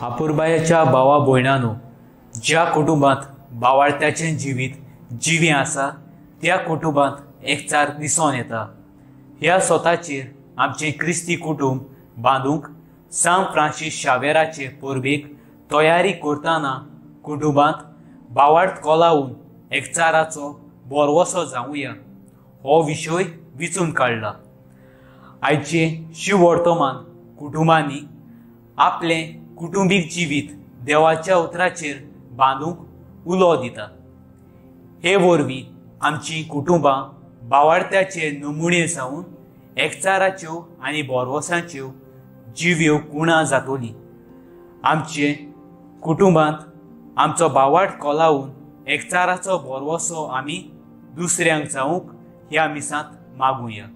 अपुरबायेच्या भावा भयणानो, ज्या कुटुंबांत बावाळत्याचें जिवीत जिवें आसा त्या कुटुंबांत एकचार दिसून येता. ह्या स्वताचेर आमचें क्रिस्ती कुटुंब बांदूंक सांत फ्रांसीस शावेराचे परबेक तयारी करतना कुटुंबांत बावार्थ कोलावन एकचाराचो बोरवसो जावया हो विशय विचून काडला. आयचे शिववर्तमान कुटुंबांनी आपलें कुटुंबीक जिवीत देवाच्या उतराचेर बांदूंक उलो दिता. हे वरवीं आमचीं कुटुंबां बावार्थ्याचे नमुणे जावन एकचाराच्यो आनी बोरवसाच्यो जिव्यो कुणां जातली. आमचे कुटुंबांत आमचो बावार्थ कोलावन एकचाराचो बोरवसो आमी दुसऱ्यांक जावंक ह्या मिसांत मागुया.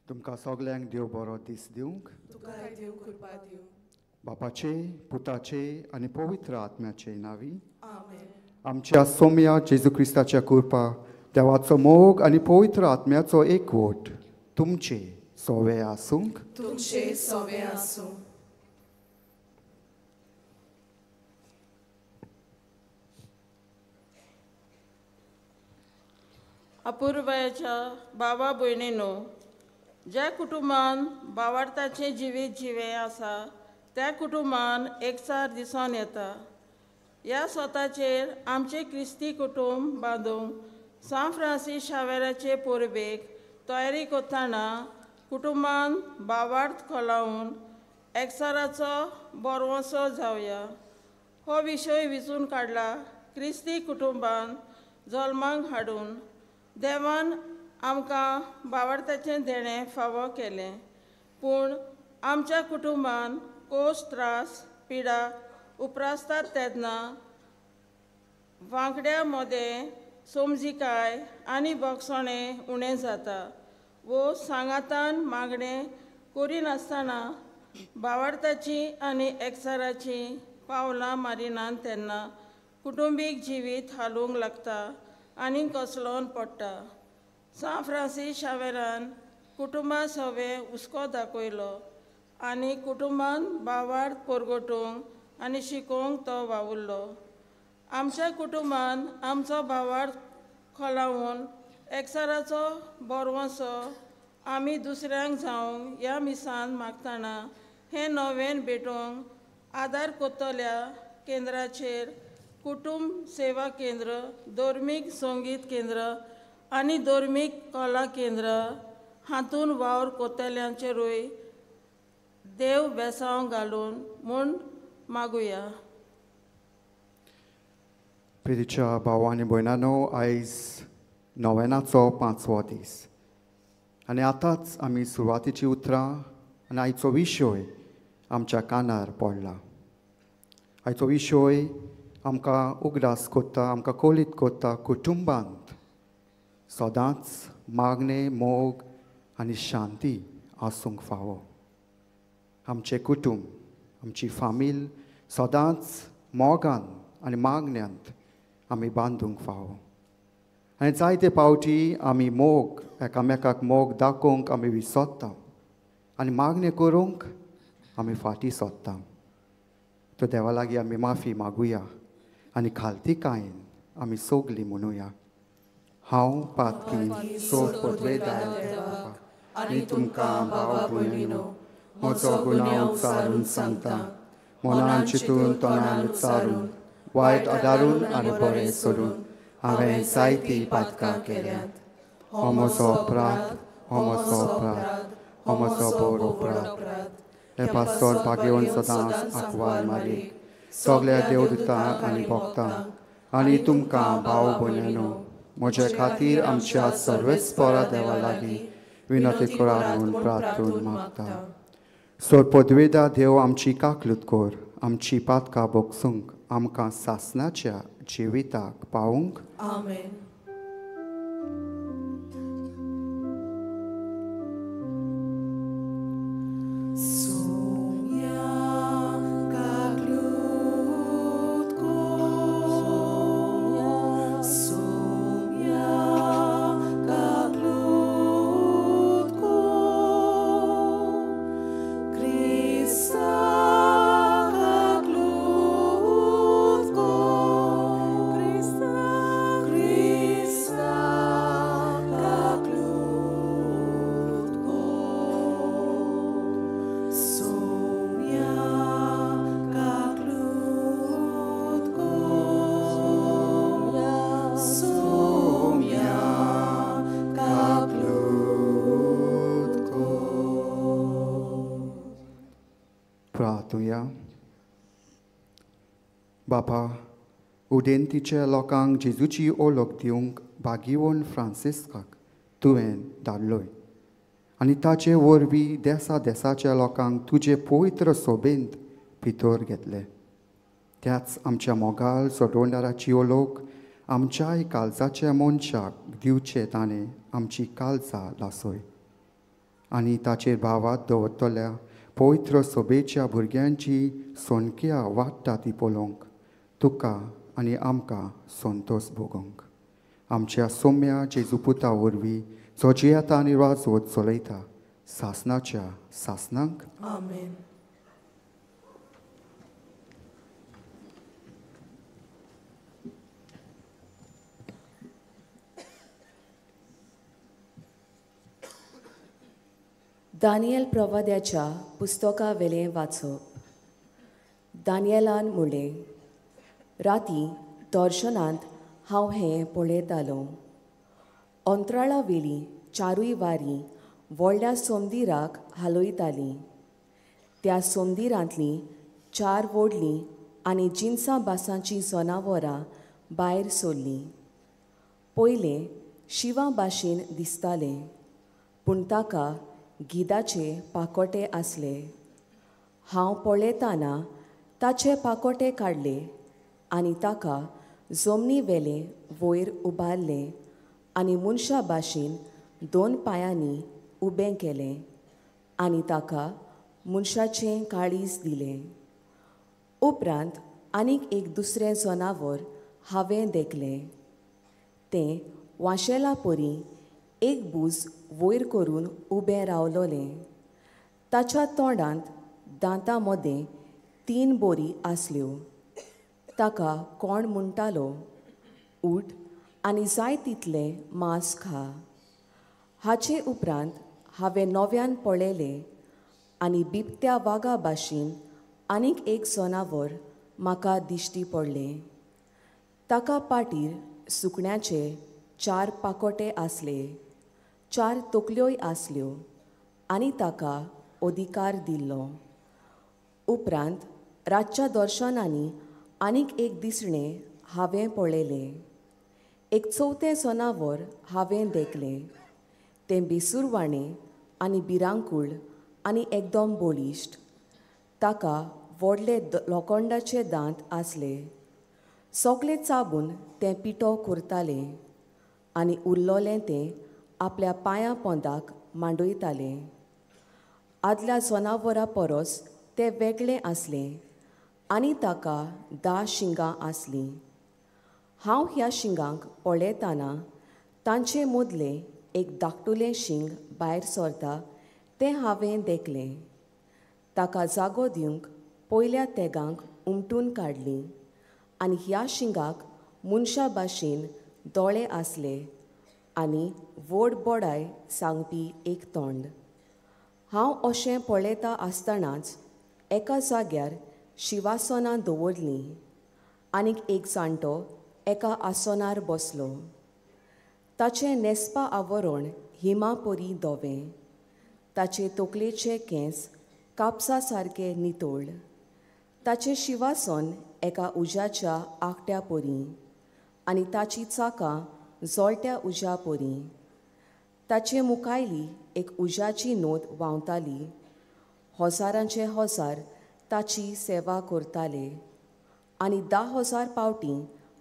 तुमकां सगल्यांक देव बरो दीस दिवंक, तुकाय देव कृपा दिवं. बापाचे, पुताचे आनी पवित्र आत्म्याचे नांवी आमेन. आमच्या सोम्या जेजू क्रिस्ताच्या कृपा, देवाचो मोग आनी पवित्र आत्म्याचो एकवट तुमचे सोवे आसूंक, तुमचे सोवे आसूं. अपुर्बायेच्या बाबा भयणीनो, ज्या कुटुंबान बावार्थाचें जिवीत जिवें आसा त्या कुटुंबान एकचार दिसून येता. ह्या स्वताचेर आमचें क्रिस्ती कुटुंब बांदूंक सांत फ्रांसीस शावेराचे परबेक तयारी करतना कुटुंबान बावार्थ खोलावन एकचाराचो बरवसो जावया. हो विशय विचून काडला क्रिस्ती कुटुंबान जल्माक हाडून देवान आमकां बावार्थाचें देणें फावो केलें, पूण आमच्या कुटुंबान कोश त्रास पिडा उप्रासतात तेन्ना वांकड्या मदें समजिकाय आनी भोगसणें उणें जाता वो सांगातान मागणें करिनासतना बावार्थाची आनी एकचाराची पावलां मारिनात तेन्ना कुटुंबीक जिवीत हालूंक लागता आनी कसलोन पडटा. सांत फ्रांसीस शावेरान कुटुंबा सवें हुस्को दाखयलो आनी कुटुंबान बावार्थ परगटूंक आनी शिकोवंक तो वावुरलो. आमच्या कुटुंबान आमचो बावार्थ खोलावन एकचाराचो बरवसो आमी दुसऱ्यांक जावंक ह्या मिसान मागतना हें नवें भेटोवंक आदार करतल्या केंद्राचेर कुटुंब सेवा केंद्र, धर्मीक संगीत केंद्र आनी धर्मीक कला केंद्र हातूंत वावर करतल्यांचेरूय देव बेसांव घालून म्हूण मागुया. प्रितीच्या भाव आनी भयणांनो, आयज नोवेनाचो 5वो दीस आनी आतांच आमी सुरवातीची उतरां आनी आयचो विशय आमच्या कानार पडला. आयचो विशय आमकां उगडास कोत्ता, आमकां कळीत कोत्ता कुटुंबांत सदांच मागणें, मोग आनी शांती आसूंक फावो. आमचें कुटुंब, आमची फामील सदांच मोगान आनी मागण्यांत आमी बांदूंक फावो. आनी जायते पावटी आमी मोग, एकामेकाक मोग दाखोवंक आमी विसरता आनी मागणें करूंक आमी फाटीं सोदता. तर देवा लागीं आमी माफी मागुया आनी खालतीकायेन आमी सगलीं म्हणुया, हांव पातकी सोद पदवेदार देवाक आनी तुमकां भाव भयणीनो म्हजो गुन्यांव उच्चारून सांगता, मनान चिंतून तोंडान उच्चारून, वायट आदारून आनी बरें सोडून हांवें जायतीं पातकां केल्यांत. हो म्हजो अपराध, हो म्हजो अपराध, हो म्हजो बरो अपराध. हे पासत भागेवन सदांच आंकवार मारी सगल्या देवदुतांक आनी भक्तांक आनी तुमकां भाव भयणीनो म्हजे खातीर आमच्या सर्वेस्परा देवा लागीं विनती करात म्हूण प्रार्थून मागता. सोर पदवेदा देव आमची काकलूत कर, आमची पातकां भोगसूंक आमकां सासणाच्या जिविताक पावूंक. आमेन. बापा, उदेंतीच्या लोकांक जेजूची ओळख दिवंक भागीवन फ्रांसिस्काक तुवें धाडलोय आनी ताचे वरवीं देसा देसाच्या लोकांक तुजे पवित्र सोबेंत भितर घेतले. त्याच आमच्या मोगाल सोडवणाराची ओळख आमच्याय काळजाच्या मनशाक दिवचे ताणें आमची काळजां लासय. आनी ताचेर भावात दवरतल्या पवित्र सोबेच्या भुरग्यांची संख्या वाडटा ती पळोवंक तुका आनी आमकां संतोश भोगोवंक. आमच्या सोम्या जेजू पुता वरवीं जो जियेता आनी राजवट चलयता सासनाच्या सासनांक. आमेन. दानियल प्रवाद्याच्या पुस्तका वेलें वाचप. दानियलान म्हणलें, राती दर्शनांत हांव हें पळयतालों. अंत्राळा वेली चारूय वारी व्हडल्या सोमदिराक हालयतालीं. त्या सोमदिरांतलीं चार व्हडलीं आनी जिनसां भासांचीं जनावरां भायर सरलीं. पयलें शिंवा भाशेन दिसतालें, पूण ताका गिदाचे पाकोटे आसले. हांव पळयतना ताचे पाकोटे काडले आनी ताका जमनी वेलें वयर उबारलें आनी मनशा भाशेन दोन पांयांनी उबें केलें आनी ताका मनशाचें काळीज दिलें. उपरांत आनीक एक दुसरें जनावर हांवें देखलें. तें वांशेला परी एक बूज वयर करून उबें रावलोलें. ताच्या तोंडांत दांतां मदें 3 बोरी आसल्यो. ताका कोण म्हणटालो, उठ आनी जाय तितलें मांस खा. हाचे उपरांत हांवें नव्यान पळयलें आनी बिबट्या वागा भाशेन आनीक एक जनावर म्हाका दिश्टी पडलें. ताका पाटीर सुकण्याचे 4 पाकोटे आसले, 4 तकल्योय आसल्यो आनी ताका अधिकार दिल्लो. उपरांत रातच्या दर्शनांनी आनीक एक दिसणें हांवें पळयलें. एक चवथें जनावर हांवें देखलें. तें बेसूरवाणें आनी भिरांकूळ आनी एकदम बळिश्ट. ताका व्हडले लोखंडाचे दांत आसले. सगळें चाबून तें पिठो करतालें आनी उरलोलें तें आपल्या पांयां पोंदाक मांडयतालें. आदल्या जनावरा परस तें वेगळें आसलें आनी ताका 10 शिंगां आसलीं. हांव ह्या शिंगांक पळयतना तांचे मदलें एक धाकटुलें शिंग भायर सरता तें हांवें देखलें. ताका जागो दिवंक पयल्या तेगांक उमटून काडलीं आनी ह्या शिंगाक मनशा भाशेन दोळे आसले आनी व्हड बोडाय सांगपी एक तोंड. हांव अशें पळयता आसतनाच एका जाग्यार शिवासनां दवरलीं आनीक एक जाणटो एका आसनार बसलो. ताचें न्हेसपा आवरण हिमा परी धवें, ताचे तकलेचे केंस कापसा सारके नितळ, ताचें शिवासन एका उज्याच्या आंकट्या परी आनी ताची चाकां जळट्या उज्या परी. ताचे मुखायली एक उज्याची नोद व्हांवताली. हजारांचे हजार ताची सेवा करताले आनी 10,000 पावटी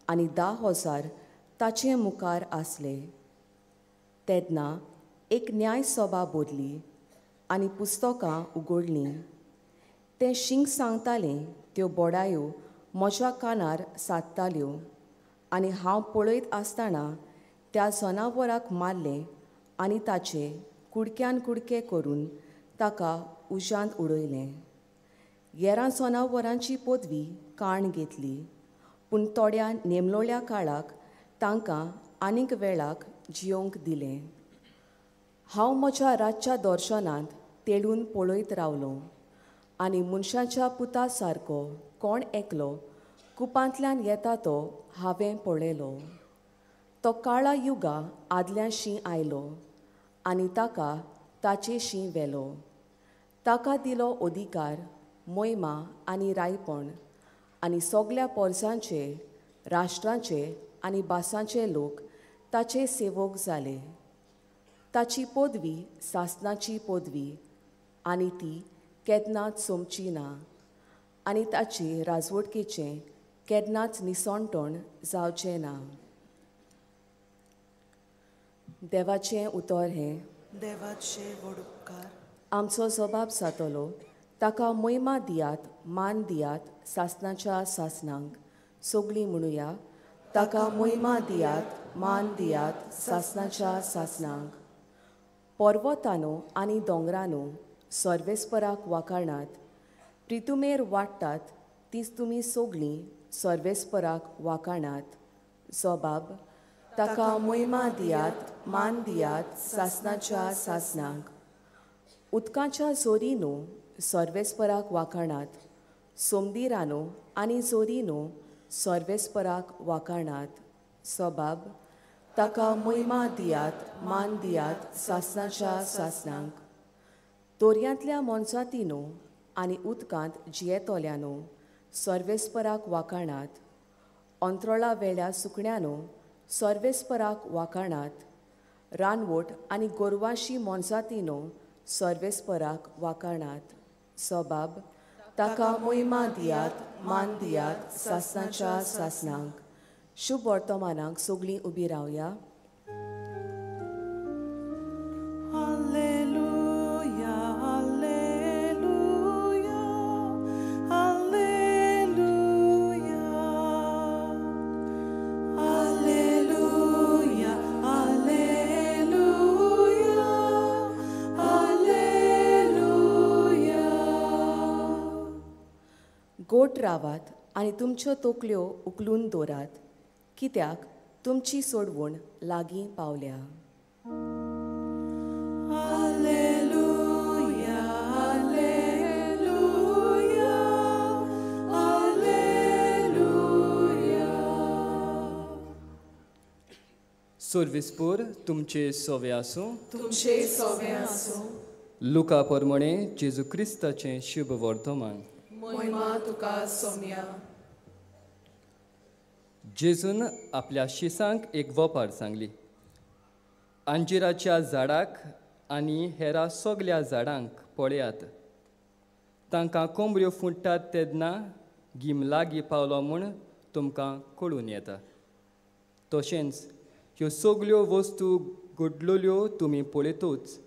आनी 10,000 ताचे मुखार आसले. तेन्ना एक न्यायसभा भरली आनी पुस्तकां उगडलीं. तें शींग सांगतालें त्यो बोडायो म्हज्या कानार सादताल्यो आनी हांव पळयत आसतना त्या जनावराक मारलें आनी ताचे कुडक्यान कुडके करून ताका उज्यांत उडयलें. येरां जनावरांची पदवी काण घेतली, पूण थोड्या नेमलोल्या काळाक तांकां आनीक वेळाक जियोवंक दिलें. हांव म्हज्या रातच्या दर्शनांत तेळून पळयत रावलो आनी मनशाच्या पुता सारको कोण एकलो कुपांतल्यान येता तो हांवें पळयलो. तो काळा युगा आदल्याशी आयलो आनी ताका ताचेशी व्हेलो. ताका दिलो अधिकार, मोहिमा आनी रायपण आनी सगल्या पोरसांचे, राष्ट्रांचे आनी भासांचे लोक ताचे सेवक जाले. ताची पदवी सासनाची पदवी आनी ती केन्नाच सोंपची ना आनी ताचे राजवटकेचें केन्नाच निसणटण जावचें ना. देवाचें उतर हें. देवाचे व्हड उपकार। आमचो जबाब जातलो, ताका मोहिमा दियात, मान दियात सासनाच्या सासनांक। सगळीं म्हणुया, ताका मोहिमा दियात, मान दियात सासनाच्या सासनांक। पर्वतानो आनी दोंगरानो सर्वेस्पराक वाखाणात, प्रितुमेर वाडटात तीच तुमी सगळीं सर्वेस्पराक वाखाणात। जबाब, ताका मोहिमा दियात, मान दियात सासनाच्या सासनांक। उदकाच्या जोरीनो सर्वेस्पराक वाखाणात, सोमदिरानो आनी जोरीनो सर्वेस्पराक वाखाणात। जबाब, ताका मोहिमा दियात, मान दियात सासनाच्या सासनांक। दर्यांतल्या मोनजातीनो आनी उदकांत जियेतल्यानो सर्वेस्पराक वाखाणात, अंत्रोळा वेल्या सुकण्यानो सर्वेस्पराक वाखाणात, रानवट आनी गोरवाशी मोनजातीनो सर्वेस्पराक वाखाणात। जबाब, ताका मोहिमा दियात, मान दियात सासनाच्या सासनांक। शुभ वर्तमानाक सगळीं उबी रावया। Alleluia, alleluia, alleluia, alleluia, alleluia, alleluia। गोट रावात आनी तुमच्यो तकल्यो उखलून दवरात, कित्याक तुमची सोडवण लागीं पावल्या। Alleluia, alleluia, alleluia। सर्वेस्पोर तुमचे सोवे आसूं। तुमचे सोवे आसूं। लुका प्रमाणे जेजू क्रिस्ताचें शुभ वर्तमान। मोहिमा तुका सोम्या। जेजून आपल्या शिसांक एक वपार सांगली, अंजिराच्या झाडाक आनी हेरा सगल्या झाडांक पळयात, तांकां कोंबऱ्यो फुट्टात तेन्ना गीम लागीं पावलो म्हूण तुमकां कळून येता। तशेंच ह्यो सगल्यो वस्तू घडलेल्यो तुमी पळयतूच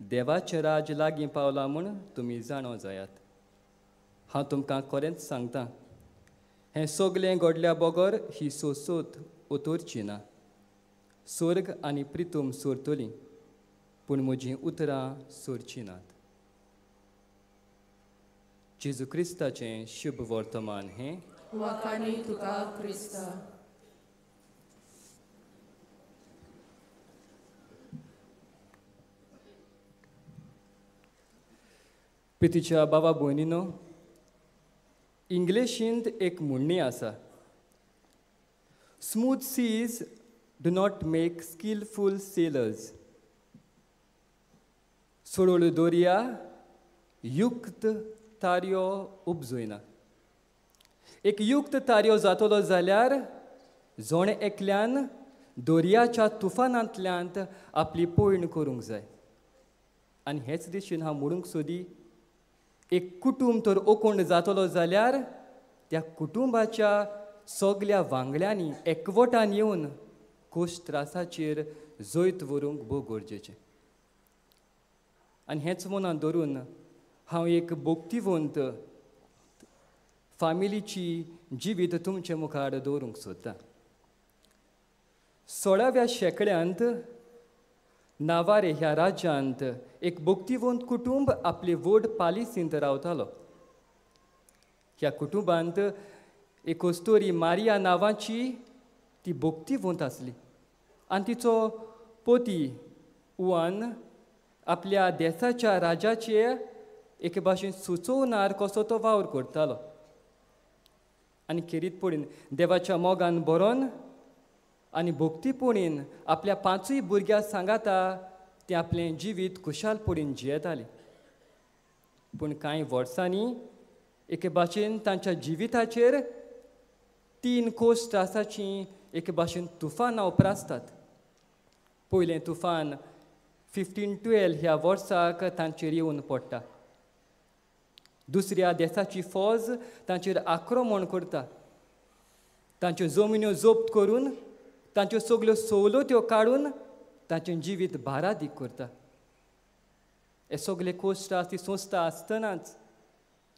देवाचें राज लागीं पावलां म्हूण तुमी जाणो जायात। हांव तुमकां खरेंच सांगता, हें सगलें घडल्या बगर ही सोसोत उतरची ना। स्वर्ग आनी प्रितूम सोरतली, पूण म्हजीं उतरां सोरचीं नात। जेजू क्रिस्ताचें शुभ वर्तमान हें। वाखाणी तुका क्रिस्ता। प्रितीच्या बाबा भयणीनो, इंग्लिशींत एक म्हणणी आसा, smooth seas do not make skilful sailors. सोडोळ दर्या युक्त तारयो उपजयना। एक युक्त तारयो जातलो जाल्यार जोण एकल्यान दर्याच्या तुफानांतल्यान आपली पयण करूंक जाय। आनी हेच दिशेन हांव म्हणूंक सोदी, एक कुटुंब तर ओकोंड जातलो जाल्यार त्या कुटुंबाच्या सगल्या वांगड्यांनी एकवटान येवन कोश त्रासाचेर जैत व्हरूंक भोव गरजेचें। आनी हेंच मनांत धरून हांव एक भक्तिवंत फामिलीची जिवीत तुमचे मुखार दवरूंक सोदतां। 16व्या शेंकड्यांत नावारे ह्या राज्यांत एक भक्तिवंत कुटुंब आपले व्हड पालिसींत रावतालो। ह्या कुटुंबांत एक अस्तोरी मारिया नांवाची ती भक्तिवंत आसली आनी तिचो पोती उवान आपल्या देसाच्या राजाचे एके भाशेन सुचोवणार कसो तो वावर करतालो। आनी खेरीतपणीन देवाच्या मोगान बरोवन आनी भक्तीपणीन आपल्या पांचूय भुरग्यां सांगाता ते आपलें जिवीत खुशालपणीन जियेताले। पूण कांय वर्सांनी एके भाशेन तांच्या जिविताचेर 3 कोश त्रासाचीं एके भाशेन तुफानां उप्रासतात। पयलें तुफान 1512 ह्या वर्साक तांचेर येवन पडटा। दुसऱ्या देसाची फौज तांचेर आक्रमण करता, तांच्यो जमिन्यो जप्त करून तांच्यो सगल्यो सवलत्यो काडून तांचें जिवीत बारादीक करता। हे सगळे कोश्ट ती सोंसता आसतनाच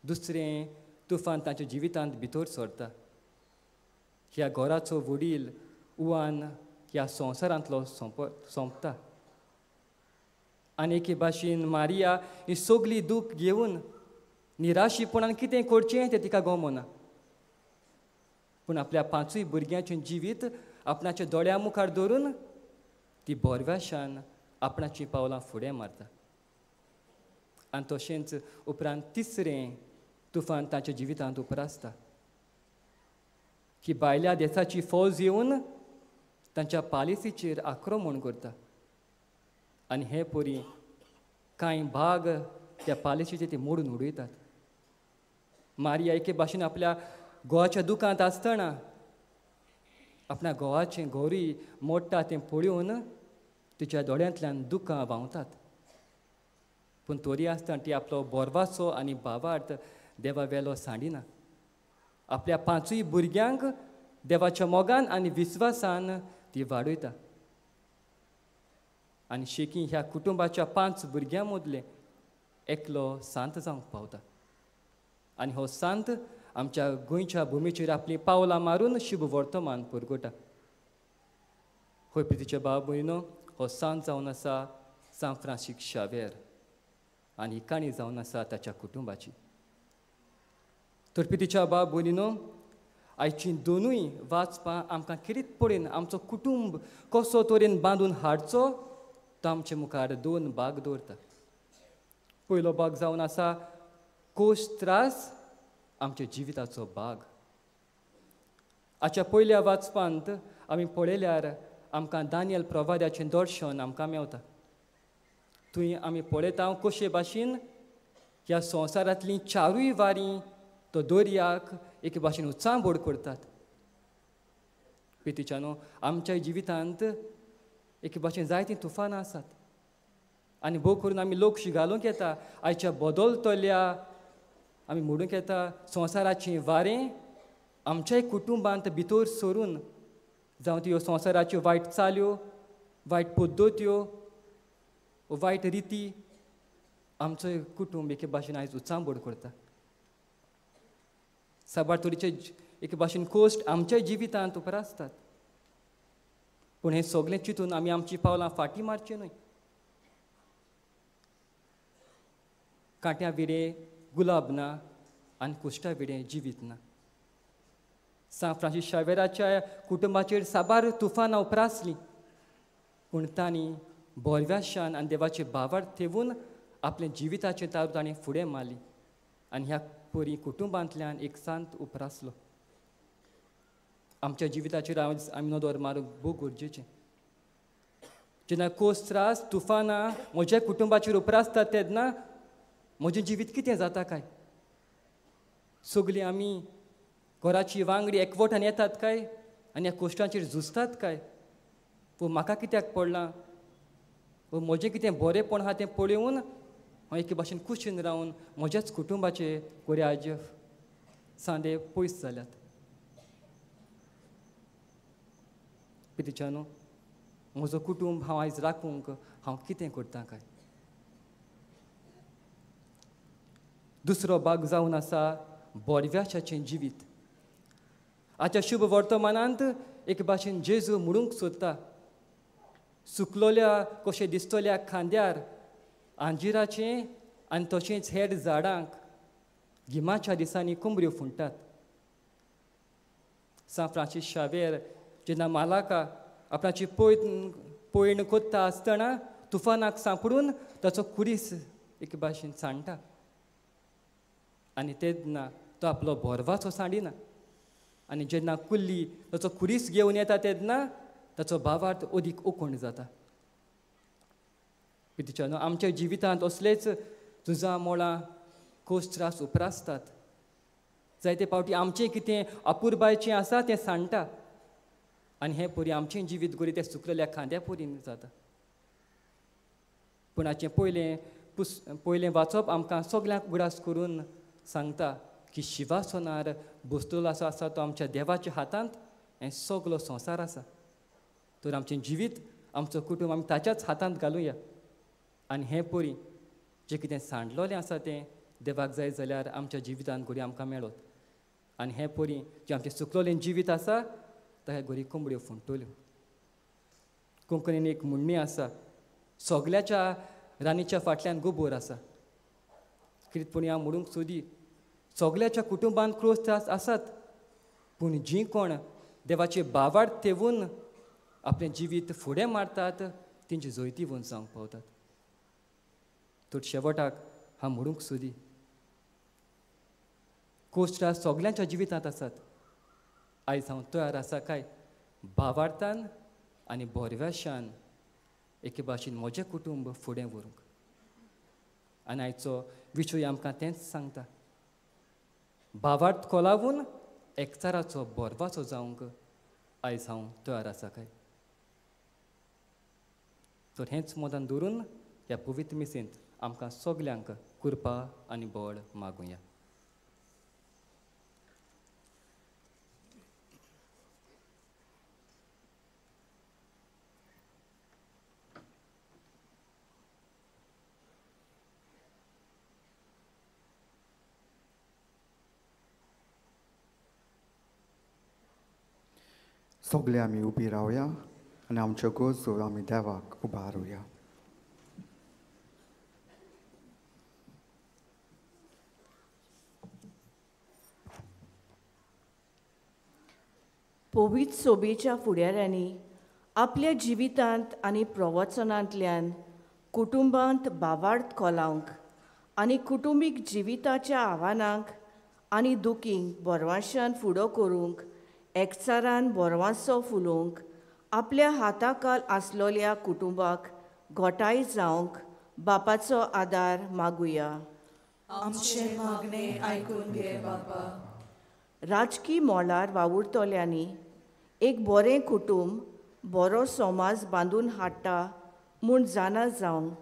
दुसरें तुफान तांच्या जिवितांत भितर सरता. ह्या घराचो वडील उवान ह्या संवसारांतलो सोंपता आनी एके भाशेन मारिया ही सगळी दूख घेवन निराशीपणान कितें करचें तें तिका गमना. पूण आपल्या पांचूय भुरग्यांचें जिवीत आपणाच्या दोळ्या मुखार दवरून ती बोरव्याशान आपणाचीं पावलां फुडें मारता. आनी तशेंच उपरांत तिसरें तुफान तांच्या जिवितांत उप्रासता की भायल्या देसाची फौज येवन तांच्या पालिसीचेर आक्रमण करता आनी हे परी कांय भाग त्या पालिसीचे ते मोडून उडयतात. मारिया एके भाशेन आपल्या घोवाच्या दुकांत आसतना आपल्या घोवाचें घोरी मोडटा तें पळोवन तिच्या दोळ्यांतल्यान दुकां व्हांवतात. पूण तरी आसतना ती आपलो बोरवाचो आनी भावार्थ देवा वेलो सांडिना. आपल्या पांचूय भुरग्यांक देवाच्या मोगान आनी विस्वासान ती वाडयता. आनी शेकी ह्या कुटुंबाच्या 5 भुरग्यां मदले एकलो सांत जावंक पावता आनी हो सांत आमच्या गोंयच्या भुमीचेर आपलीं पावलां मारून शुभ वर्तमान पुरगोटा. होय प्रितीचे भाव भयणो, हो सांत जावन आसा सांत फ्रांसीस शावेर आनी ही काणी जावन आसा ताच्या कुटुंबाची. तर प्रितीच्या भाव भयणीनो, आयची दोनूय वाचपां आमकां खेरीत पळयन आमचो कुटुंब कसो तरेन बांदून हाडचो तो आमचे मुखार 2 भाग दवरता. पयलो भाग जावन आसा कोश त्रास आमच्या जिविताचो भाग. आजच्या पयल्या वाचपांत आमी पळयल्यार आमकां दानियल प्रवाद्याचें दर्शन आमकां मेवता. थंय आमी पळयता कशे भाशेन ह्या संवसारांतलीं 4 वारी तो दर्याक एके भाशेन उचांबोड करतात. पितिच्यानो, आमच्या जिवितांत एके भाशेन जायतीं तुफानां आसात आनी भोव करून आमी लोक घालूंक येता आयच्या बदलतल्या आमी म्हणूंक येता संवसाराचें वारें आमच्याय कुटुंबांत भितर सरून जावं त्यो संवसाराच्यो वायट चाल्यो, वायट पद्दत्यो, वायट रिती आमचो कुटुंब एके भाशेन आयज उचांबोड करता. साबार तरेचे एके भाशेन कोश्ट आमच्या जिवितांत उप्रासतात. पूण हें सगळें चिंतून आमी आमचीं पावलां फाटीं मारचीं न्हय. कांट्या विडे गुलाब ना आनी कुश्टा विडे जिवीत ना. सांत फ्रांसीस शावेराच्या कुटुंबाचेर साबार तुफानां उप्रासलीं पूण तांणी बोरव्याशान आनी देवाचे भावार्थ ठेवून आपल्या जिविताचें तारू ताणें फुडें मारली आनी ह्या परी कुटुंबांतल्यान एक सांत उप्रासलो. आमच्या जिविताचेर आमी नदर मारूंक भोव गरजेचें. जेन्ना कोस त्रास तुफानां म्हज्या कुटुंबाचेर उप्रासतात तेन्ना म्हजें जिवीत कितें जाता काय? सगळीं आमी घराची वांगडी एकवटान येतात काय आनी ह्या कोश्टांचेर झुजतात काय? पूण म्हाका कित्याक पडलां वो म्हजें कितें बरेंपण आहा तें पळोवन हांव एके भाशेन कुशीन रावन म्हज्याच कुटुंबाचे कोऱ्याज सांदे पयस जाल्यात. पितिच्यानो, म्हजो कुटुंब हांव आयज राखूंक हांव कितें करतां काय? दुसरो भाग जावन आसा बोरव्याशाचें जिवीत. आजच्या शुभ वर्तमानांत एके भाशेन जेजू म्हणूंक सोदता सुकलोल्या कशें दिसतल्या खांद्यार आंजिराचें आनी तशेंच हेर झाडांक गिमाच्या दिसांनी कोंबऱ्यो फुंडटात. सांत फ्रांसीस शावेर जेन्ना मालाका आपणाची पयण कोत्ता आसतना तुफानाक सांपडून ताचो कुरीस एके भाशेन सांडटा आनी तेन्ना तो आपलो बोरवाचो सांडिना आनी जेन्ना कुल्ली ताचो कुरीस घेवन येता तेन्ना ताचो भावार्थ अदीक उकोण जाता. पितिच्यानो, आमच्या जिवितांत असलेच झुजां मोळां कोस त्रास उप्रासतात. जायते फावटी आमचें कितें अपुरबायचें आसा तें सांडटा आनी हें परी आमचें जिवीत गोरी तें सुकलेल्या खांद्या परीन जाता. पूण हाचें पयलें वाचप आमकां सगल्यांक उगडास करून सांगता की शिवासनार बसतलो आसा तो आमच्या देवाच्या हातांत हें सगलो संवसार आसा. तर आमचें जिवीत आमचो कुटुंब आमी ताच्याच हातांत घालुया आनी हें परी जें कितें सांडलोलें आसा तें देवाक जाय जाल्यार आमच्या जिवितांत घडये आमकां मेळत. आनी हें परी जें आमचें सुकलोलें जिवीत आसा ताका घडये कोंबड्यो फुंटल्यो. कोंकणीन एक म्हणणी आसा, सगल्याच्या रानीच्या फाटल्यान गोबोर आसा. कितें हांव म्हणूंक सोदी, सगल्याच्या कुटुंबांत क्रोस त्रास आसात, पूण जीं कोण देवाचे बावाड तेवून आपलें जिवीत फुडें मारतात तेंची जैतिवंत जावंक पावतात. तर शेवटाक हांव म्हणूंक सोदी, कोश त्रास सगल्यांच्या जिवितांत आसात. आयज हांव तयार आसा काय भावार्थान आनी बोरव्याशान एके भाशेन म्हजें कुटुंब फुडें व्हरूंक. आनी आयचो विशय आमकां तेंच सांगता, भावार्थ कोलावून एकचाराचो बोरवाचो जावंक आयज हांव तयार आसा काय. तर हेंच मतान धरून ह्या पवित्र मिसेंत आमकां सगल्यांक कृपा आनी बळ मागुया. सगळे आमी उबी रावया आनी आमच्यो गरजो आमी देवाक उबारुया. पवित्र सोबेच्या फुडाऱ्यांनी आपल्या जिवितांत आनी प्रवचनांतल्यान कुटुंबांत भावार्थ कोलावंक आनी कुटुंबीक जिविताच्या आव्हानांक आनी दुखींक बरवाशान फुडो करूंक एकचारान बोरवांसो फुलोवंक आपल्या हाताखाल आसलोल्या कुटुंबाक घोटाय जावंक बापाचो आदार मागुया. आमचें मागणें आयकून घे बापा. राजकी मोलार वावुरतल्यांनी एक बरें कुटुंब बरो समाज बांदून हाडटा म्हूण जाणा जावंक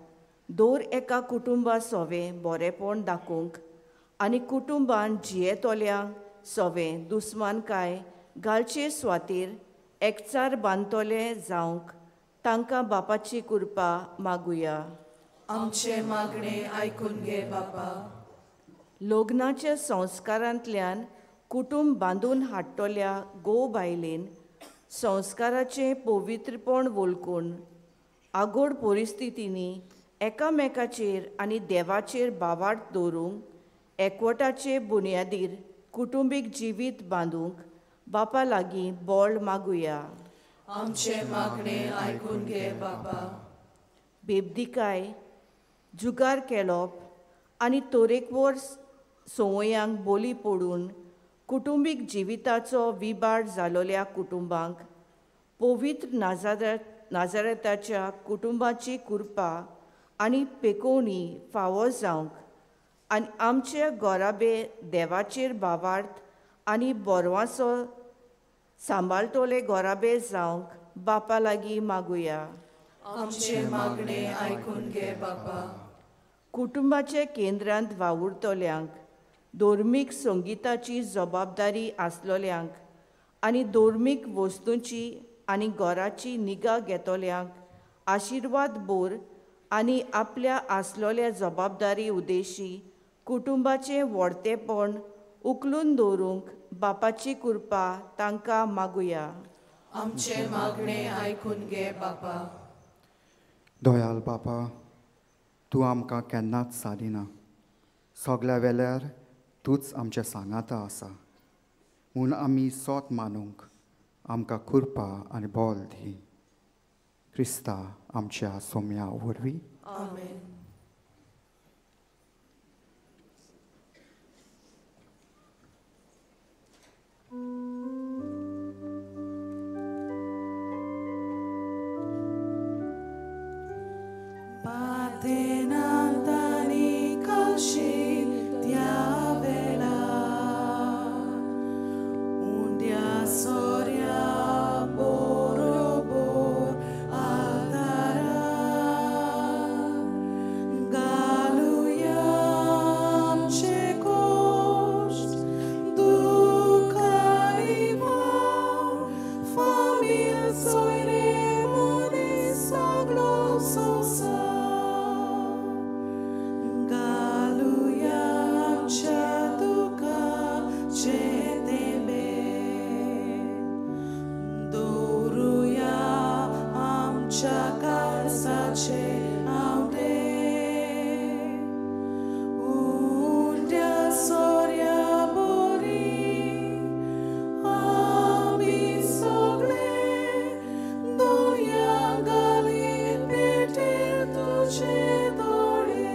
दर एका कुटुंबा सोवें बरेंपण दाखोवंक आनी कुटुंबान जियेतल्यांक सोवें दुस्मानकाय घालचे स्वातीर एकचार बांदतले जावंक तांकां बापाची कृपा मागुया. आमचें मागणें आयकून घे बापा. लग्नाच्या संस्कारांतल्यान कुटुंब बांदून हाडटल्या घोव बायलेन संस्काराचें पवित्रपण वळखून आगोड परिस्थितींनी एकामेकाचेर आनी देवाचेर भावार्थ दवरूंक एकवटाचे बुन्यादीर कुटुंबीक जिवीत बांदूंक बापा लागीं बळ मागुया. आमचें मागणें आयकून घे बापा. बेबदिकाय जुगार केलोप आनी तरेकवार संवयांक बोली पडून कुटुंबीक जिविताचो विबाड जालोल्या कुटुंबांक पवित्र नाजारेताच्या कुटुंबाची कृपा आनी पेकोवणी फावो जावंक आनी आमचे गोराबे देवाचेर भावार्थ आनी बोरवांसो सांबाळटले गोराबे जावंक बापा लागीं मागुया. आमचें मागणें आयकून घे बापा. कुटुंबाच्या केंद्रांत वावुरतल्यांक धर्मीक संगिताची जबाबदारी आसलोल्यांक आनी धर्मीक वस्तूंची आनी घराची निगा घेतल्यांक आशिर्वाद बोर आनी आपल्या आसलोल्या जबाबदारी उद्देशी कुटुंबाचें व्हडतेपण उखलून दवरूंक बापाची कृपा तांकां मागुया. आमचें मागणें आयकून घे बापा. दयाल बापा, तूं आमकां केन्नाच सादिना. सगल्या वेल्यार तूंच आमच्या सांगाता आसा म्हूण आमी सोत मानूंक आमकां कृपा आनी बळ दी. क्रिस्ता आमच्या सोम्या वरवीं. आमेन. Patenantani kalshi tiavela undia soria borobor altara galuyam chekost ducariva famil soire munis aglososa. तुमच्या काळजाचे आंवडे उंड्या सोऱ्या बोरी आमी सगळे दोळ्या घाली पेटेर तुजे दोळे.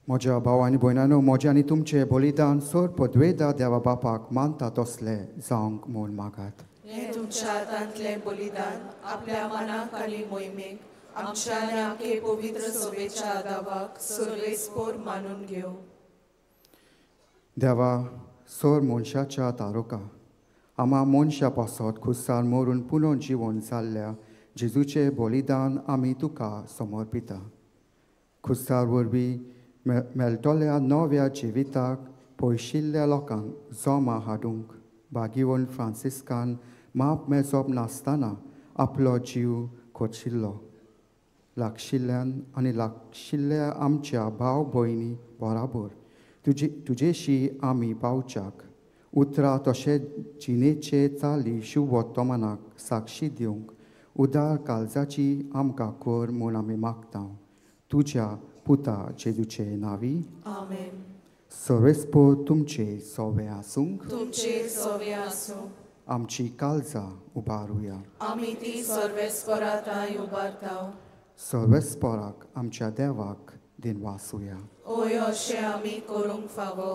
म्हज्या भाव आनी भयणांनो, म्हजें आनी तुमचें बलिदान सर पदवेदा देवा बापाक मानता तसलें जावंक म्हूण मागात. हें तुमच्या हातांतलें बलिदान आपल्या मनाक आनी मोहिमेक आमच्या आनी आमचे पवित्र सभेच्या आदावाक सर्वेस्पोर मानून घेवं. देवा, सर मनशाच्या तारुका आमा मनशा पासत खुर्सार मरून पुनोन जिवन जाल्ल्या जेजूचें बलिदान आमी तुका समर्पिता. खुर्सार वरवीं मेळटल्या नव्या जिविताक पयशिल्ल्या लोकांक जमा हाडूंक बागिवन फ्रांसिस्कान माप मेजप नासतना आपलो जीव खोशिल्लो. लागशिल्ल्यान आनी लागशिल्ल्या आमच्या भाव भयणी बराबर तुजेशी आमी पावच्याक उतरां तशेंच जिणेचे चाली शुभवर्तमानाक साक्षी दिवंक उदार काळजाची आमकां कर म्हूण आमी मागता. तुज्या पुता जेजूचे नांवी आमेन. सर्वेस्पोर तुमचे सोवे आसूंक. तुमचे सोवे आसूं. आमची काळजां उबारुया. आमी ती सर्वेस्पोरा थांय उबारता. सर्वेस्पोराक आमच्या देवाक दिनवासुया. ओय अशें आमी करूंक फावो.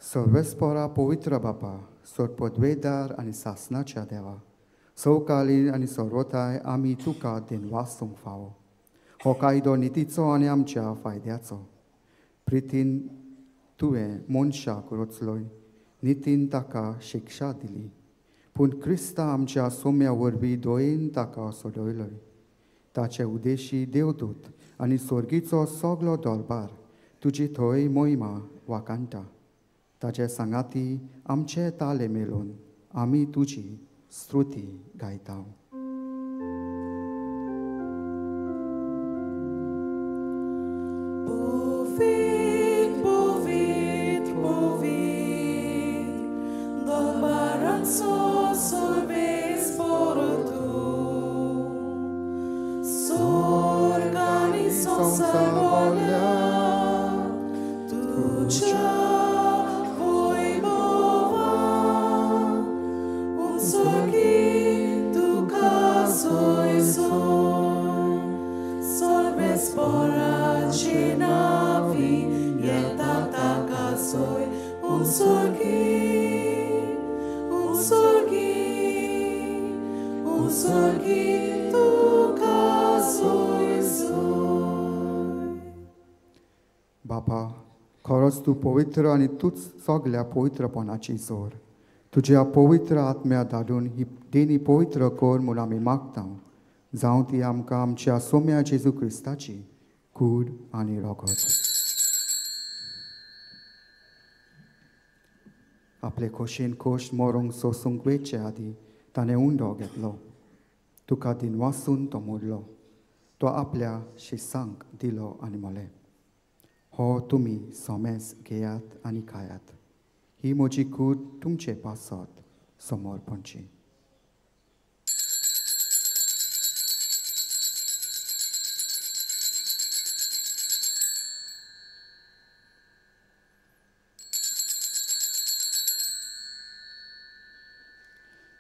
सर्वेस्पोरा पवित्र बापा, सरपदवेदार आनी सासनाच्या देवा, सवकालीन आनी सर्वताय आमी तुका दिनवासूंक फावो. हो कायदो नितीचो आनी आमच्या फायद्याचो. प्रितीन तुवें मनशाक रचलोय, नितीन ताका शिक्षा दिली, पूण क्रिस्ता आमच्या सोम्या वरवीं दयेन ताका सोडयलोय. ताचे उदेशी देवदूत आनी स्वर्गीचो सगलो दरबार तुजी थंय मोहिमा वाखाणटा. ताचे सांगाती आमचे ताले मेळून आमी तुजी स्तुती गायता. बापा, खरोच तूं पवित्र आनी तूंच सगल्या पवित्रपणाची जोर. तुज्या पवित्र आत्म्या धाडून ही देणी पवित्र कर म्हूण आमी मागता. जावं ती आमकां आमच्या सोम्या जेजू क्रिस्ताची कूड आनी रगत. आपले खोशेन खोश मरूंक सोसूंक वेचे आदीं ताणें उंडो घेतलो, तुका दिनवासून तो मोडलो, तो आपल्या शिसांक दिलो आनी म्हणलें, हो तुमी सोमेस घेयात आनी खायात, ही म्हजी कूड तुमचे पासत समर्पणची.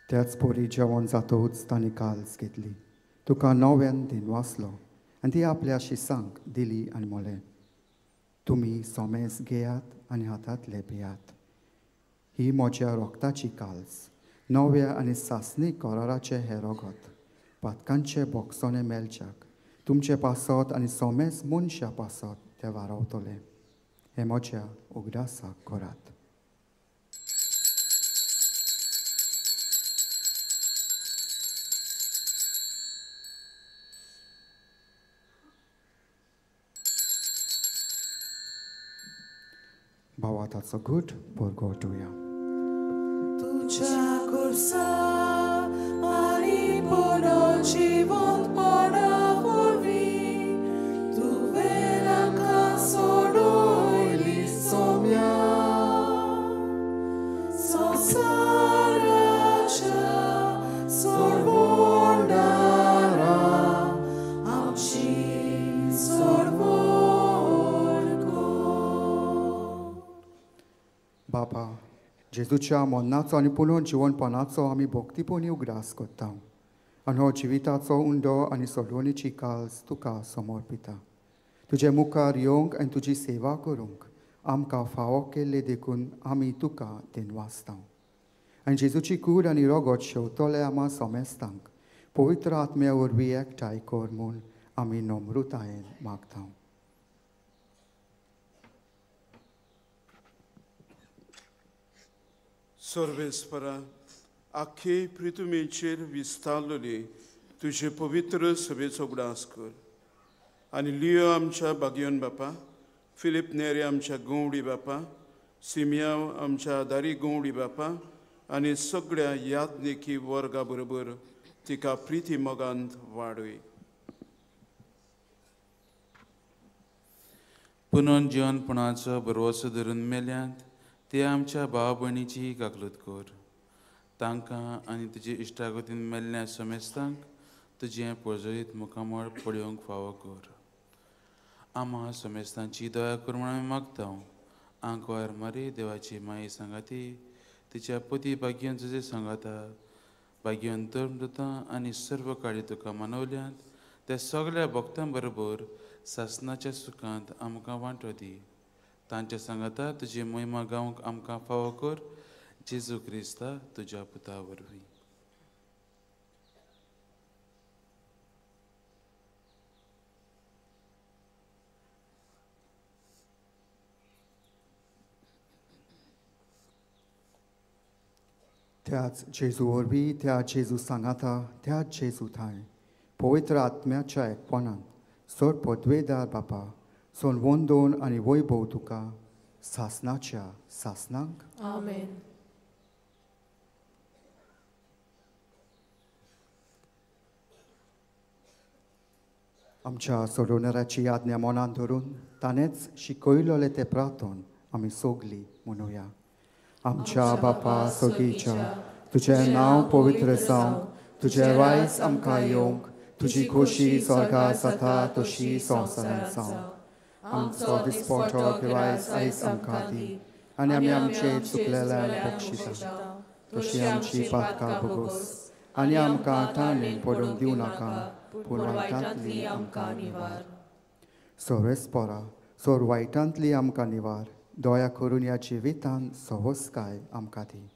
त्याच पोरी जेवण जातूच ताणें काल्स घेतली, तुका नव्यान दिनवासलो आनी ती आपल्या शिसांक दिली आनी म्हणलें, तुमी सोमेस घेयात आनी हातांतले पियात, ही म्हज्या रोगताची काल्स, नव्या आनी सासणी कराराचें हें रगत, पातकांचे बोगसोने मेळच्याक तुमचे पासत आनी सोमेस मनशा पासत तें वारवतलें. हें म्हज्या उगडासाक करात. भावाताचो घट परगटुया. तुज्या खुर्सा आनी जिवंतपणा वरवीं तुवें आमकां सोडयली सोम्या. संवसाराच्या सोडवणदारा आमची सोडवण कर. बाबा, जेजूच्या मरणाचो आनी पुनोन जिवनपणाचो आमी भक्तीपणी उगडास करता आनी हो जिविताचो उंडो आनी सोडवणीची काल्स तुका समर्पिता. तुजे मुखार येवंक आनी तुजी सेवा करूंक आमकां फावो केल्ले देखून आमी तुका दिनवासता. आनी जेजूची कूड आनी रगत शेवतले आमा समेस्तांक पवित्र आत्म्या वरवीं एकठांय कर म्हूण आमी नम्रतायेन मागता. सर्वेस्परा, आख्खे पृथ्वीचेर विस्तारलेली तुजे पवित्र सभेचो उगडास कर आनी लियो आमच्या बागयोन बापा, फिलीप नेरे आमच्या गवडी बापा, सिमियांव आमच्या आदारी गवडी बापा आनी सगळ्या याज्ञिकी वर्गा बरोबर तिका प्रिती मोगांत वाडय. पुनोन जिवनपणाचो भरवसो धरून मेल्यांत ते आमच्या भाव भयणीची काकलूत कर. तांकां आनी तुजे इश्टागतीन मेल्ल्या समेस्तांक तुजें परजळीत मुखामळ पळोवंक फावो कर. आमा समेस्तांची दया कर म्हूण आमी मागता. आंकवार मारी देवाची माई सांगाती तिच्या पती भाग्यान तुजे सांगाता भाग्यान धर्मदूतां आनी सर्व काळी तुका मानवल्यांत त्या सगळ्या भक्तां बरोबर सासनाच्या सुखांत आमकां वांटो दी. तांच्या सांगाता तुजी महिमा गावंक आमकां फावो कर. जेजू क्रिस्ता तुज्या पुता वरवीं. त्याच जेजू वरवीं, त्या जेजू सांगाता, त्याच जेजू थांय पवित्र आत्म्याच्या एकपणान सर पदवेदार बापा सोन वंदोन आनी वैभव तुका सासनाच्या सासनांक. आमेन. आमच्या सोडवणाराची आज्ञा मनान धरून ताणेंच शिकयलेलें तें प्रार्थन आमी सगलीं म्हणुया. आमच्या बापा सगीच्या, तुजें नांव पवित्र जावं, तुजें रायज आमकां येवंक, तुजी खोशी स्वर्गा जाता तशी संवसारांत जावं. आमचो दिसपटो गिरायस आयज आमकां दी आनी आमी आमचे चुकलेल्यान बक्षिता तशी आमची पातकां भोगोस आनी आमकां ताणें पडूंक दिवं नाका, पूण वायटांतली आमकां निवार. सोरेस्पोरा, सोर वायटांतली आमकां निवार. दया करून ह्या जिवितान सवसकाय आमकां दी.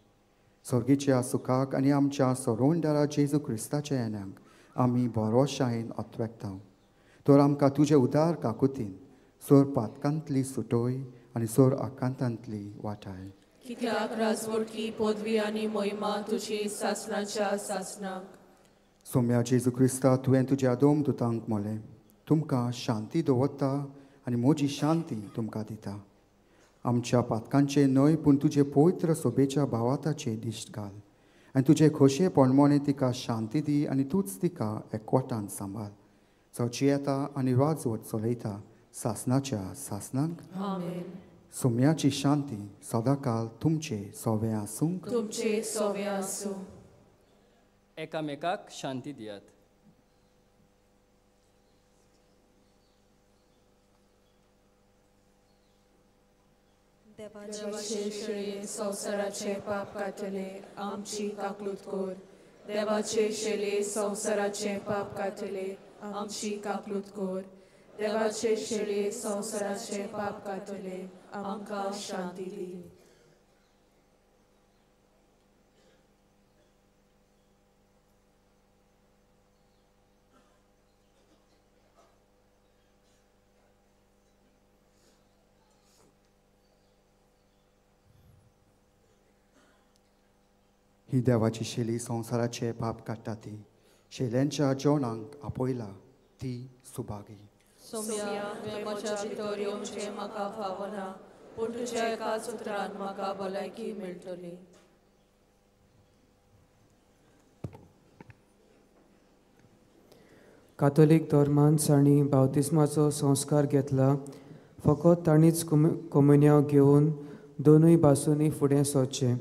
स्वर्गीच्या सुखाक आनी आमच्या सोडवणदारा जेजू क्रिस्ताच्या येण्याक आमी भरोशायेन अत्वेकता. तर आमकां तुजे उदार काकुतीन सोर पातकांतली सुटोय आनी सोर आकांतांतली वाटाय. कित्याक राजवटकी पदवी आनी महिमा तुजी सासनाच्या सासनाक. सोम्या जेजू क्रिस्ता, तुवें तुज्या दोम दुतांक मोलें, तुमकां शांती दवरता आनी म्हजी शांती तुमकां दिता. आमच्या पातकांचे न्हय पूण तुजे पवित्र सोबेच्या भावाताचे दिश्ट घाल आनी तुजे खोशये पणमोने तिका शांती दी आनी तूंच तिका एकवटान सांबाळ. चवची येता आनी राजवट चलयता सासनाच्या सासनांक. आमेन. सोम्याची शांती सदांकाल तुमचे सोवे आसूंक. तुमचे सोवे आसूं. एकामेकाक शांती दियात. देवाचे शेळये संवसाराचे पाप काडटले आमची काकलूत कर. देवाचे शेळये संवसाराचे पाप काडटले आमची काकलूत कर. देवाचे शेळये संवसाराचे पाप काडटले आमकां शांती दी. ही देवाची शेली संवसाराचे पाप काडटा ती शेल्यांच्या जेवणाक आपयला ती सुभागी. सोम्या, तुवें म्हज्या भितर येवचें म्हाका फावना, पूण तुज्या एकाच उतरान म्हाका भलायकी मेळटली. कातोलीक धर्मान जांणी बावतिस्माचो संस्कार घेतला फकत तांणीच कोमुन्यांव घेवन दोनूय बाजूंनी फुडें सरचें.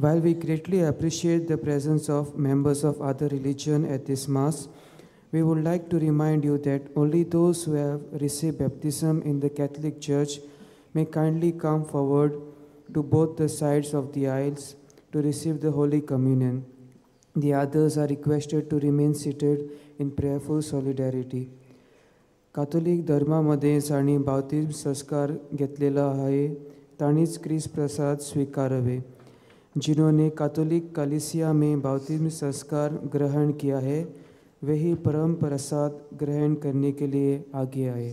While we greatly appreciate the presence of members of other religion at this mass, we would like to remind you that only those who have received baptism in the Catholic Church may kindly come forward to both the sides of the aisles to receive the Holy Communion. The others are requested to remain seated in prayerful solidarity. Catholic धर्मामध्ये जांणी बावतिज्म संस्कार घेतलेला आहे तांणीच क्रिस्त प्रसाद स्वीकारावे. जिन्होंने Catholic कलीसिया में बाप्तिस्म संस्कार ग्रहण किया है वही परम प्रसाद ग्रहण करने के लिए आगे आए.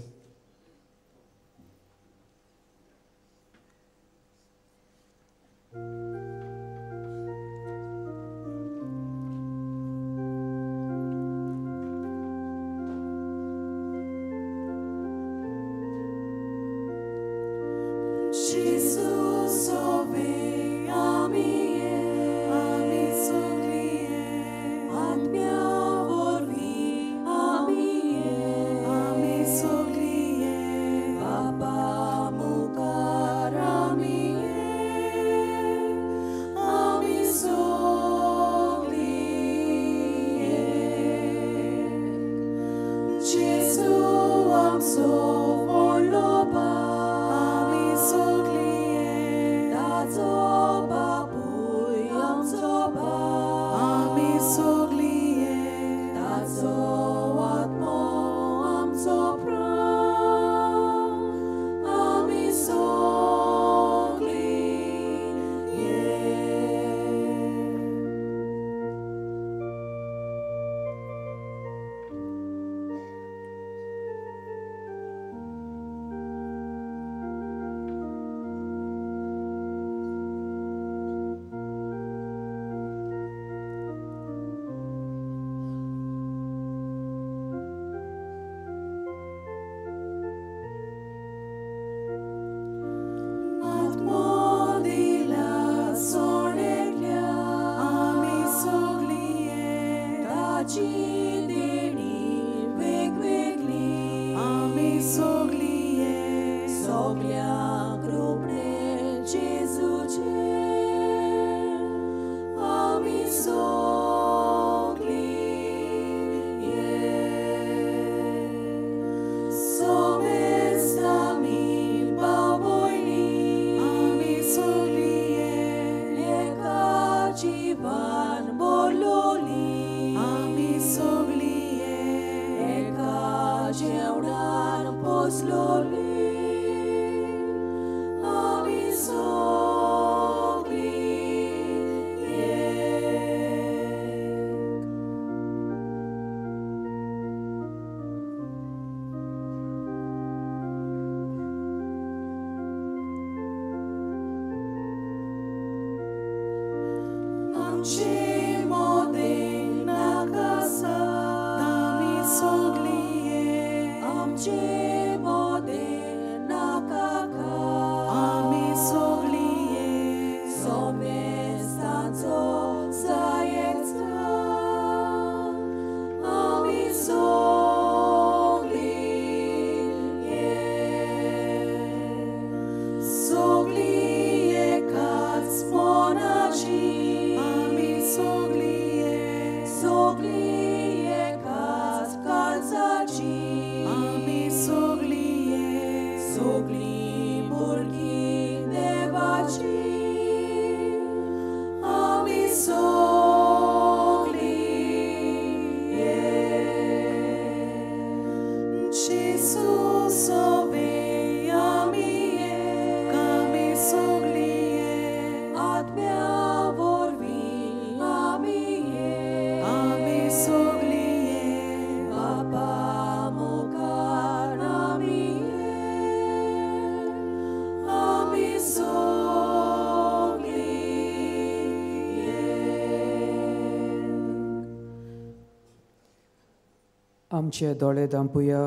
आमचे दोळे धांपुया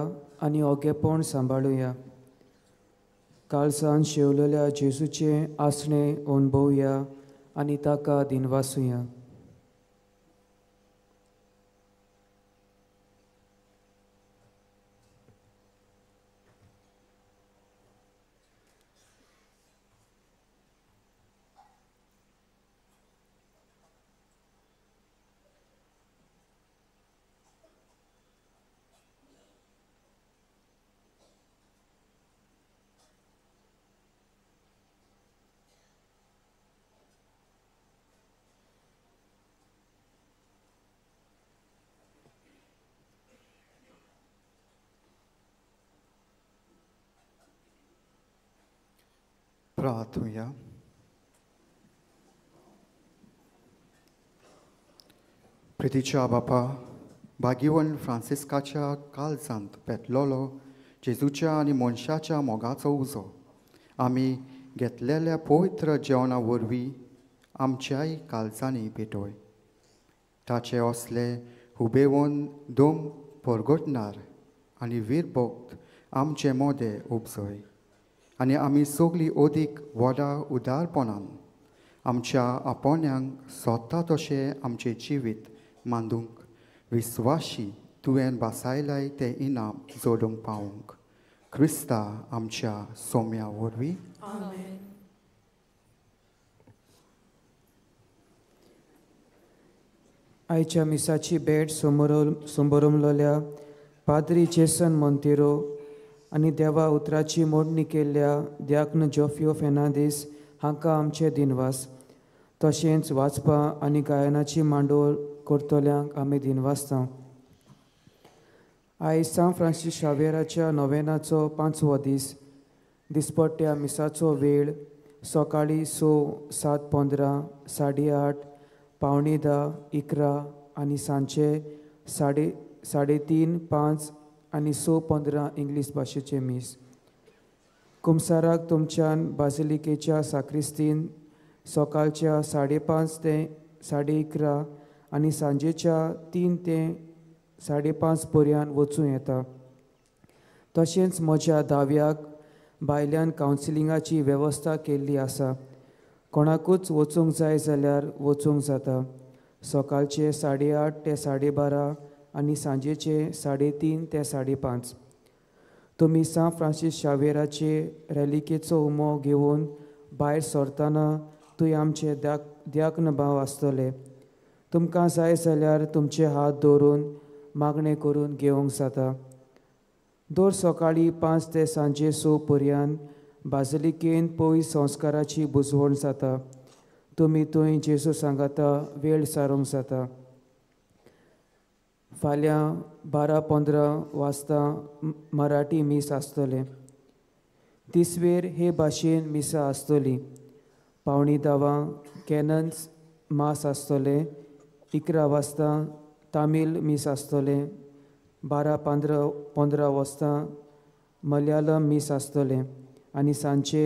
आनी ओगेपण सांबाळुया. काळजान शेवलेल्या जेजूचें आसणें अणभवया आनी ताका दिनवासुया. प्रार्थुया. प्रितीच्या बापा, भाग्यवन फ्रांसिस्काच्या काळजांत पेटलोलो जेजूच्या आनी मनशाच्या मोगाचो उजो आमी घेतलेल्या पवित्र जेवणा वरवीं आमच्याय काळजांनी पेटोय. ताचे असले हुबेवन दोम परगटणार आनी वीरभक्त आमचे मोदे उपजय आनी आमी सगळीं अदीक व्हडा उदारपणान आमच्या आपोण्यांक सोदता तशें आमचें जिवीत मांदूंक विस्वाशी तुवें भासायलाय तें इनाम जोडूंक पावूंक क्रिस्ता आमच्या सोम्या वरवीं. आयच्या मिसाची भेट समोरमलोल्या पाद्री जेसन मोंतेरो आनी देवा उतराची मोडणी केल्ल्या द्याक्न जोफियो फेर्नांदीस हांकां आमचे दिनवास. तशेंच वाचपा आनी गायनाची मांडवळ करतल्यांक आमी दिनवासता. आयज सांत फ्रांसीस शावेराच्या नोवेनाचो 5वो दीस. दिसपट्ट्या मिसाचो वेळ सकाळीं 6, 7:15, 8:30, 9:45, 11 आनी सांजचे 3:30, 5 आनी 6:15 इंग्लीश भाशेचें मीस. कुमसाराक तुमच्यान बासिलिकेच्या साक्रिस्तीन सकाळच्या 5:30 ते 11:30 आनी सांजेच्या 3 ते 5:30 पर्यंत वचूं येता. तशेंच म्हज्या दाव्याक भायल्यान कावन्सिलिंगाची वेवस्था केल्ली आसा. कोणाकूच वचूंक जाय जाल्यार वचूंक जाता. सकाळचे 8:30 ते 12:30 आनी सांजेचे 3:30 ते 5:30. तुमी सांत फ्रांसीस शावेराचे रेलिकेचो उमो घेवन भायर सरतना थंय आमचे द्याक्न भाव आसतले. तुमकां जाय जाल्यार तुमचे हात दवरून मागणें करून घेवंक जाता. दर सकाळीं 5 ते सांजे 6 पर्यंत बाजिलिकेन पयस संस्काराची बुजवण जाता. तुमी थंय जेजू सांगाता वेळ सारूंक जाता. फाल्यां 12:15 वाजता मराठी मीस आसतलें. तिसवेर हे भाशेन मिसां आसतली. 9:45 कॅनन्स मास आसतलें. 11 वाजता तामील मीस आसतलें. 12:15 वाजता मलयालम मीस आसतलें आनी सांजचे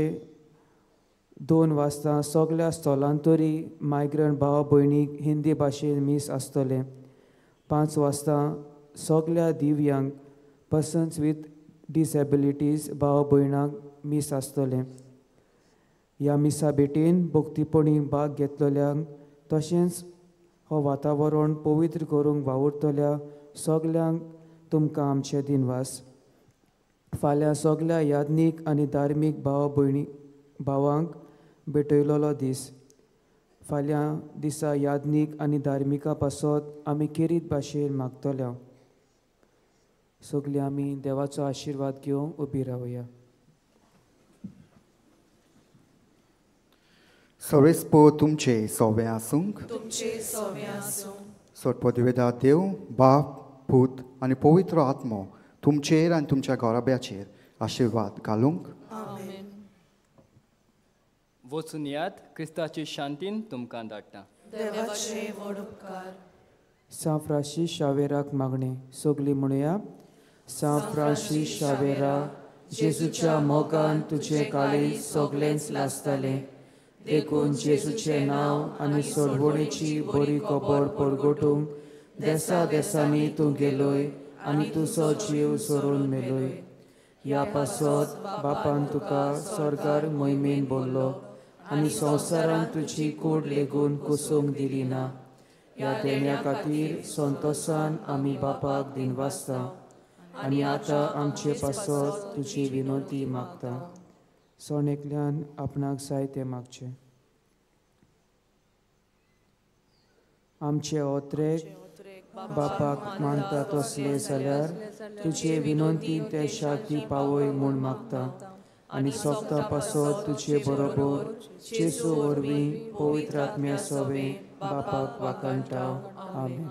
2 वाजता सगळ्या स्थलांतरी मायग्रंट भाव भयणीक हिंदी भाशेन मीस आसतलें. 5 वाजता सगळ्या दिव्यांग पर्सन्स विथ डिसेबिलिटीज भाव भयणांक मीस आसतलें. ह्या मिसा भेटेन भक्तीपणी भाग घेतलेल्यांक तशेंच हो वातावरण पवित्र करूंक वावुरतल्या सगल्यांक तुमकां आमचे दिनवास. फाल्यां सगल्या याज्ञीक आनी धार्मीक भाव भयणी भावांक भेटयलोलो दीस. फाल्यां दिसा याज्ञीक आनी धार्मिका पासत आमी खेरीत भाशेन मागतल्या. सगळीं आमी देवाचो आशिर्वाद घेवन उबी रावया. सवेस्पो तुमचे सोवे आसूंक. तुमचे सोवे आसूं. सोटपदवेदा देव बाप पूत आनी पवित्र आत्मो तुमचेर आनी तुमच्या घराब्याचेर आशिर्वाद घालूंक. आमेन. वचून यात, क्रिस्ताची शांतीन तुमकां धाडटा. देवाचे व्हड उपकार. सांत फ्रांसीस शावेराक मागणें. सगळीं म्हणया. सांत फ्रांसीस शावेरा, जेजूच्या मोगान तुजें काळीज सगळेंच लासतालें, देखून जेजूचें नांव आनी सोडवणेची बरी खबर परगटूंक देसा देसांनी तूं गेलोय आनी तुजो जीव सोडून मेलोय. ह्या पासत बापान तुका स्वर्गार मोहिमेन बोल्लो आनी संवसारान तुजी कूड लेगून कुसूंक दिली ना. ह्या देण्या खातीर संतोसान आमी बापाक दिनवासता आनी आतां आमचे पासत तुजी विनंती मागता. सण एकल्यान आपणाक जाय तें मागचें. आमचे ओत्रेक बापाक मानता तसले जाल्यार तुजे विनंती ते शांती पावय म्हूण मागता आनी सोगता पासत तुजे बरोबर जेजू वरवीं पवित्र आत्म्या सोवे बापाक वाखाणटा. आमेन.